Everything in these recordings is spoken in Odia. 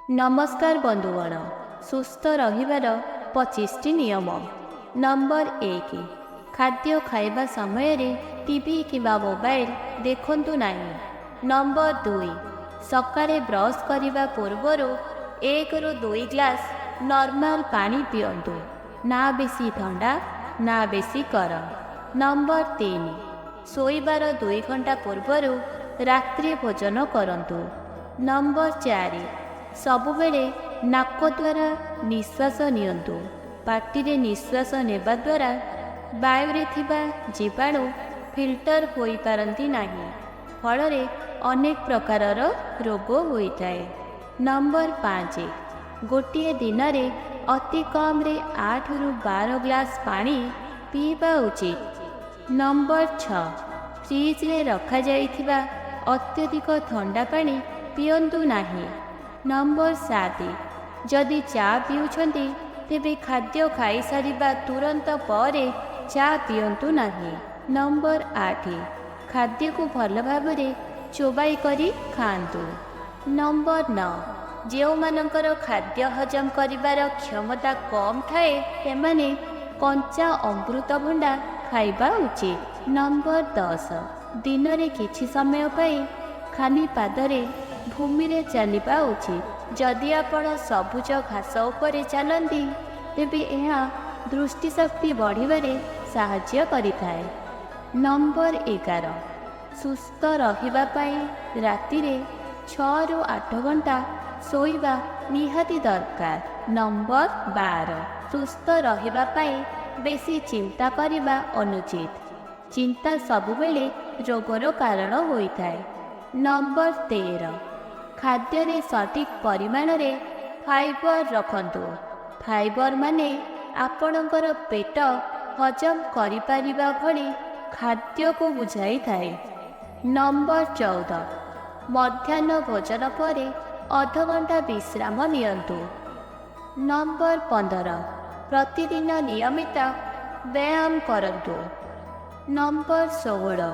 ନମସ୍କାର ବନ୍ଧୁଗଣ, ସୁସ୍ଥ ରହିବାର 25ଟି ନିୟମ। ନମ୍ବର 1, ଖାଦ୍ୟ ଖାଇବା ସମୟରେ ଟିଭି କିମ୍ବା ମୋବାଇଲ ଦେଖନ୍ତୁ ନାହିଁ। ନମ୍ବର 2, ସକାଳେ ବ୍ରଶ କରିବା ପୂର୍ବରୁ 1ରୁ 2 ଗ୍ଲାସ୍ ନର୍ମାଲ ପାଣି ପିଅନ୍ତୁ, ନା ବେଶୀ ଥଣ୍ଡା ନା ବେଶୀ ଗରମ। ନମ୍ବର 3, ଶୋଇବାର 2 ଘଣ୍ଟା ପୂର୍ବରୁ ରାତ୍ରି ଭୋଜନ କରନ୍ତୁ। ନମ୍ବର 4, ସବୁବେଳେ ନାକ ଦ୍ୱାରା ନିଶ୍ୱାସ ନିଅନ୍ତୁ। ପାଟିରେ ନିଶ୍ୱାସ ନେବା ଦ୍ୱାରା ବାୟୁରେ ଥିବା ଜୀବାଣୁ ଫିଲ୍ଟର ହୋଇପାରନ୍ତି ନାହିଁ, ଫଳରେ ଅନେକ ପ୍ରକାରର ରୋଗ ହୋଇଥାଏ। ନମ୍ବର 5, ଗୋଟିଏ ଦିନରେ ଅତି କମ୍ରେ 8ରୁ 12 ଗ୍ଲାସ୍ ପାଣି ପିଇବା ଉଚିତ। ନମ୍ବର 6, ଫ୍ରିଜରେ ରଖାଯାଇଥିବା ଅତ୍ୟଧିକ ଥଣ୍ଡା ପାଣି ପିଅନ୍ତୁ ନାହିଁ। ନମ୍ବର 7, ଯଦି ଚା ପିଉଛନ୍ତି, ତେବେ ଖାଦ୍ୟ ଖାଇସାରିବା ତୁରନ୍ତ ପରେ ଚା ପିଅନ୍ତୁ ନାହିଁ। ନମ୍ବର 8, ଖାଦ୍ୟକୁ ଭଲ ଭାବରେ ଚୋବାଇ କରି ଖାଆନ୍ତୁ। ନମ୍ବର 9, ଯେଉଁମାନଙ୍କର ଖାଦ୍ୟ ହଜମ କରିବାର କ୍ଷମତା କମ୍ ଥାଏ, ସେମାନେ କଞ୍ଚା ଅମୃତଭଣ୍ଡା ଖାଇବା ଉଚିତ। ନମ୍ବର 10, ଦିନରେ କିଛି ସମୟ ପାଇଁ ଖାଲି ପାଦରେ ଭୂମିରେ ଚାଲିବା ଉଚିତ। ଯଦି ଆପଣ ସବୁଜ ଘାସ ଉପରେ ଚାଲନ୍ତି, ତେବେ ଏହା ଦୃଷ୍ଟିଶକ୍ତି ବଢ଼ିବାରେ ସାହାଯ୍ୟ କରିଥାଏ। ନମ୍ବର 11, ସୁସ୍ଥ ରହିବା ପାଇଁ ରାତିରେ 6ରୁ 8 ଘଣ୍ଟା ଶୋଇବା ନିହାତି ଦରକାର। ନମ୍ବର 12, ସୁସ୍ଥ ରହିବା ପାଇଁ ବେଶୀ ଚିନ୍ତା କରିବା ଅନୁଚିତ। ଚିନ୍ତା ସବୁବେଳେ ରୋଗର କାରଣ ହୋଇଥାଏ। ନମ୍ବର 13, ଖାଦ୍ୟରେ ସଠିକ୍ ପରିମାଣରେ ଫାଇବର ରଖନ୍ତୁ। ଫାଇବର ମାନେ ଆପଣଙ୍କର ପେଟ ହଜମ କରିପାରିବା ଭଳି ଖାଦ୍ୟକୁ ବୁଝାଇଥାଏ। ନମ୍ବର 14, ମଧ୍ୟାହ୍ନ ଭୋଜନ ପରେ ଅଧଘଣ୍ଟା ବିଶ୍ରାମ ନିଅନ୍ତୁ। ନମ୍ବର 15, ପ୍ରତିଦିନ ନିୟମିତ ବ୍ୟାୟାମ କରନ୍ତୁ। ନମ୍ବର 16,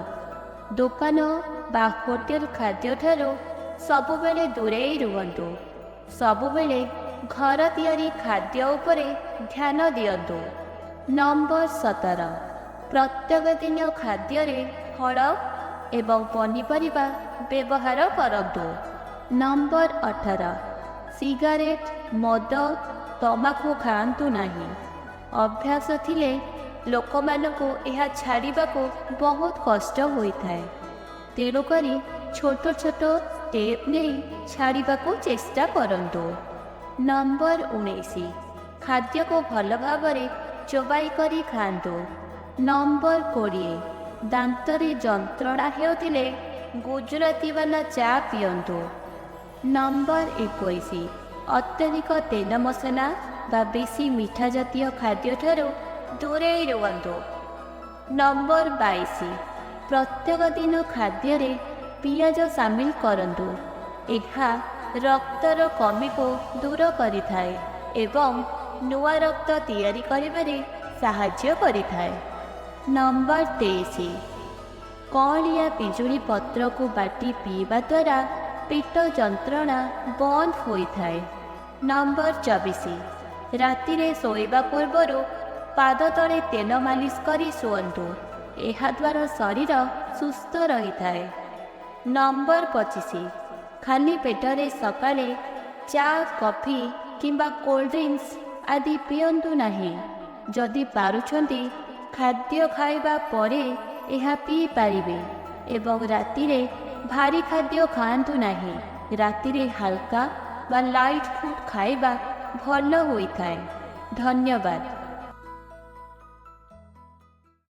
ଦୋକାନ ବା ହୋଟେଲ ଖାଦ୍ୟଠାରୁ ସବୁବେଳେ ଦୂରେଇ ରୁହନ୍ତୁ। ସବୁବେଳେ ଘର ତିଆରି ଖାଦ୍ୟ ଉପରେ ଧ୍ୟାନ ଦିଅନ୍ତୁ। ନମ୍ବର 17, ପ୍ରତ୍ୟେକ ଦିନ ଖାଦ୍ୟରେ ଫଳ ଏବଂ ପନିପରିବା ବ୍ୟବହାର କରନ୍ତୁ। ନମ୍ବର 18, ସିଗାରେଟ୍, ମଦ, ତମାଖୁ ଖାଆନ୍ତୁ ନାହିଁ। ଅଭ୍ୟାସ ଥିଲେ ଲୋକମାନଙ୍କୁ ଏହା ଛାଡ଼ିବାକୁ ବହୁତ କଷ୍ଟ ହୋଇଥାଏ। ତେଣୁକରି ଛୋଟ ଛୋଟ ଷ୍ଟେପ୍ ନେଇ ଛାଡ଼ିବାକୁ ଚେଷ୍ଟା କରନ୍ତୁ। ନମ୍ବର 19, ଖାଦ୍ୟକୁ ଭଲ ଭାବରେ ଚୋବାଇ କରି ଖାଆନ୍ତୁ। ନମ୍ବର 20, ଦାନ୍ତରେ ଯନ୍ତ୍ରଣା ହେଉଥିଲେ ଗୁଜୁରାତି ବାଲା ଚା ପିଅନ୍ତୁ। ନମ୍ବର 21, ଅତ୍ୟଧିକ ତେଲ ମସଲା ବା ବେଶୀ ମିଠା ଜାତୀୟ ଖାଦ୍ୟଠାରୁ ଦୂରେଇ ରୁହନ୍ତୁ। ନମ୍ବର 22, ପ୍ରତ୍ୟେକ ଦିନ ଖାଦ୍ୟରେ ପିଆଜ ସାମିଲ କରନ୍ତୁ। ଏହା ରକ୍ତର କମିକୁ ଦୂର କରିଥାଏ ଏବଂ ନୂଆ ରକ୍ତ ତିଆରି କରିବାରେ ସାହାଯ୍ୟ କରିଥାଏ। ନମ୍ବର 23, କଅଁଳିଆ ପିଜୁଳି ପତ୍ରକୁ ବାଟି ପିଇବା ଦ୍ୱାରା ପେଟ ଯନ୍ତ୍ରଣା ବନ୍ଦ ହୋଇଥାଏ। ନମ୍ବର 24, ରାତିରେ ଶୋଇବା ପୂର୍ବରୁ ପାଦ ତଳେ ତେଲ ମାଲିସ କରି ଶୁଅନ୍ତୁ। ଏହାଦ୍ୱାରା ଶରୀର ସୁସ୍ଥ ରହିଥାଏ। ନମ୍ବର 25, ଖାଲି ପେଟରେ ସକାଳେ ଚା, କଫି କିମ୍ବା କୋଲ୍ଡ ଡ୍ରିଙ୍କସ୍ ଆଦି ପିଅନ୍ତୁ ନାହିଁ। ଯଦି ପାରୁଛନ୍ତି, ଖାଦ୍ୟ ଖାଇବା ପରେ ଏହା ପିଇପାରିବେ ଏବଂ ରାତିରେ ଭାରୀ ଖାଦ୍ୟ ଖାଆନ୍ତୁ ନାହିଁ। ରାତିରେ ହାଲକା ବା ଲାଇଟ୍ ଫୁଡ଼୍ ଖାଇବା ଭଲ ହୋଇଥାଏ। ଧନ୍ୟବାଦ।